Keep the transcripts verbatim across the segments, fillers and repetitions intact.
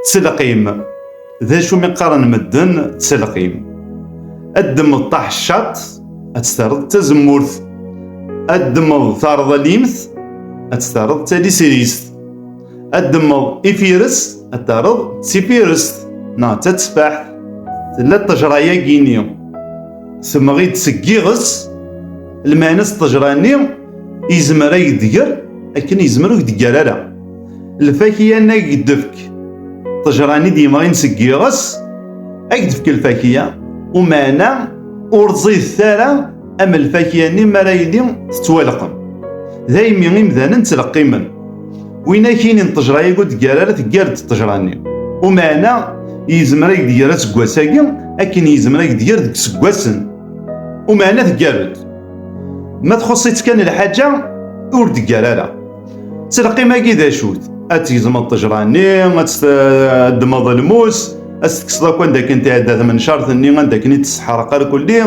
Ttelqim. D acu mi qqaren medden ttelqim? Ad d-temmeḍ taḥeccaḍt, ad tt-terreḍ d tazemmurt. Ad d-temmeḍ tarḍalimt, ad tt-terreḍ d talisrist. Ad d-temmeḍ ifires, ad t-terreḍ d tifirest neɣ d tateffaḥt. Tella ṭṭejra-yagi-ni, temmeɣ-d seg yiɣes, lmeɛna s ṭṭejra-nni yezmer ad k-d-tger akken yezmer ur k-d-tger ara. Lfakya-nni ad k-d-tefk ṭṭejra-nni d-yemɣin seg yiɣes, ad k-d-tefk lfakya, umeɛna ur ẓidet ara am lfakya-nni mi ara yili tettwalqem. Daymi imdanen ttleqqimen. Win ak-yinin ṭṭejra-yagi ur d-tger ara, tger-d ṭṭejra-nni. Umeɛna yezmer ad k-d-tger aseggas-agi akken yezmer ad k-d-tger deg iseggasen. Umeɛna tger-d. Ma txuṣ-itt kan lḥaǧa, ur d-tger ara. Ttelqim-agi d acu-t? Ad tgezmeḍ ṭṭejra-nni, ad tt-, ad d-temmeḍ lmus, ad s-tekkseḍ akk anda akken tɛedda tmencaṛt-nni, anda akken i tesseḥreq arkulli,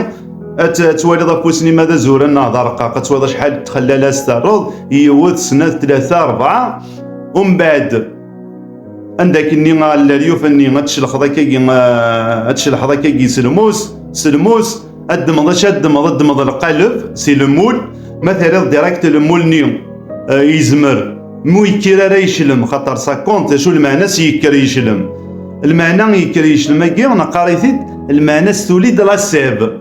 ad t-, ad twaliḍ afus-nni ma d azuran neɣ d arqaq, ad twaliḍ acḥal n txellal ad s-terreḍ, yiwet, snat, tlata, rebɛa, umbeɛd anda akken-nni ɣer leryuf-nni ad tcelxeḍ akkagi, eh, ad tcelḥeḍ akkagi s lmus, s lmus, ad d-temmeḍ acu ad d-temmeḍ, ad d-temmeḍ lqaleb si lmul, ma terriḍ direct lmul-nni, eh, yezmer mu yekkir ara yeclem, xaṭer ça compte, d acu lmeɛna-s yekker yeclem? Lmeɛna yekker yeclem-agi, neqqar-it-id, lmeɛna-s tuli-d la sève.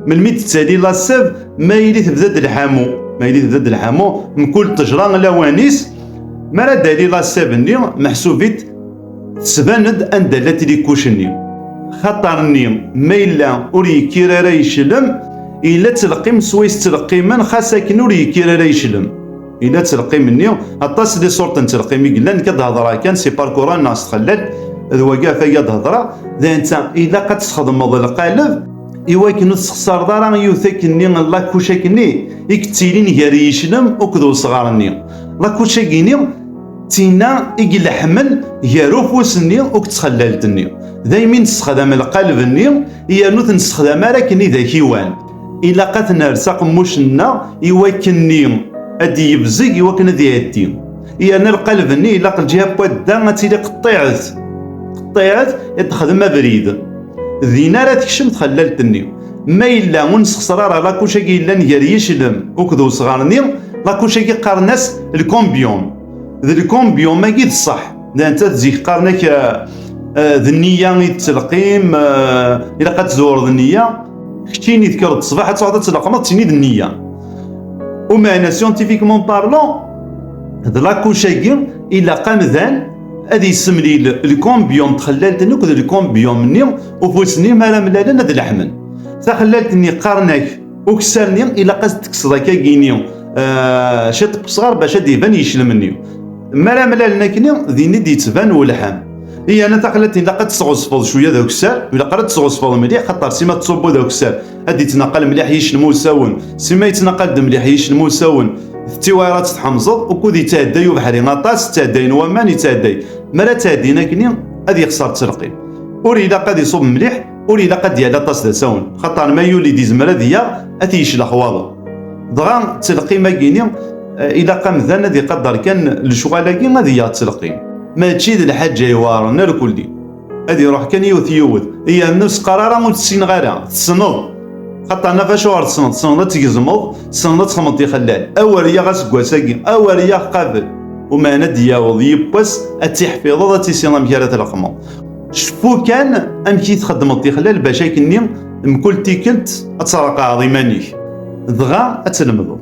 Melmi d-tettali la sève? Ma yili tebda-d lḥamu. Ma yili tebda-d lḥamu, mkul ṭṭejra lawan-is, mi ara d-tali la sève-nni, meḥsub-it tesban-d anda llant les couches-nni. Xaṭer-nni, ma yella ur yekkir ara yeclem, yella ttelqim swayes ttleqqimen, xas akken ur yekkir ara yeclem. Yella ttelqim-nni, aṭas n les sortes n ttelqim i yellan, nekk ad d-hedreɣ kan si parcours-a neɣ s txellalt, d wagi ɣef wagi ad d-hedreɣ, d netta, ilaq ad tesxedmeḍ lqaleb, i wakken ur tessexṣareḍ ara yiwet akkenni, la couche akkenni, i yettilin gar yeclem akked usɣar-nni. La couche-agi-ni, d tinna i ileḥmen gar ufus-nni akked txellalt-nni. Daymi nessexdam lqaleb-nni, yernu ur t-nessexdam ara akken i d akiwan. Ilaq ad t-ners aqemmuc-nneɣ i wakken-nni ad d-yebzeg, i wakken ad iɛeddi. Yerna lqaleb-nni ilaq lǧiha n wadda ad tili qeṭṭiɛet. Qeṭṭiɛet i d-texdem abrid. Din ara tekcem txellalt-nni. Ma yella ur nessexṣer ara la couche-agi yellan gar yiclem akked usɣar-nni, la couche-agi qqaren-as lcambium. D lcambium-agi d ṣṣeḥ. D nettat zik qqaren-ak, eh, eh, d nniya i d ttelqim, eh, ilaq ad tzewreḍ nniya. Keččini tekkreḍ ṣṣbeḥ ad truḥeḍ ad tleqmeḍ, ttini d nniya. Umeɛna, scientifiquement parlant, d la couche-agi ilaq amdan ad yessemlil lcambium n txellalt-nni akked lcambium-nni ufus-nni, mi ara mlalen ad leḥmen. Taxellalt-nni qqaren-ak ukessar-nni, ilaq ad tekkseḍ akkagi-ni, eh, ciṭ n wesɣar bac ad d-iban yeclem-nni. Mi ara mlalen akkenni, din i d-yettban welḥam. Yerna taxellalt ilaq ad tesɣezfeḍ cwiya d akessar, ilaq ara tesɣezfeḍ mliḥ, xaṭer sima tettṣubbuḍ akessar, ad d-yettnaqal mliḥ yiclem usawen, sima yettnaqal-d mliḥ yiclem usawen, tettiwɛir ad tt-tḥemẓeḍ, ukud yettɛedday ubeḥri aṭas, ttɛeddayen waman, yettɛedday. Mi ara ttɛeddin akkenni, ad yexṣer ttelqim. Ur ilaq ad iṣub mliḥ, ur ilaq ad d-yali aṭas d asawen, xaṭer ma yuli-d izmer ad yaɣ, ad t-yeclex waḍu. Dɣa ttelqim-agi-ni, eh, ilaq amdan ad iqadder kan lecɣal-agi ad yaɣ ttelqim. Mačči d lḥaǧa iweɛren irkelli. Ad iruḥ kan yiwet yiwet. Yerna ur s-qqar ara ur tt-ssineɣ ara. Tessneḍ. Xaṭer naf acuɣer tessneḍ. Tessneḍ ad tgezmeḍ, tessneḍ ad txedmeḍ tixellal. Awer yaɣ aseggas-agi, awer yaɣ qabel. Umeɛna ad d-yaweḍ yiwwas, ad tt-iḥfiḍeḍ, ad tissineḍ amek ara tleqmeḍ. Cfu kan amek i txeddmeḍ tixellal bac akkenni mkul tikkelt ad treqqɛeḍ iman-ik. Dɣa ad tlemdeḍ.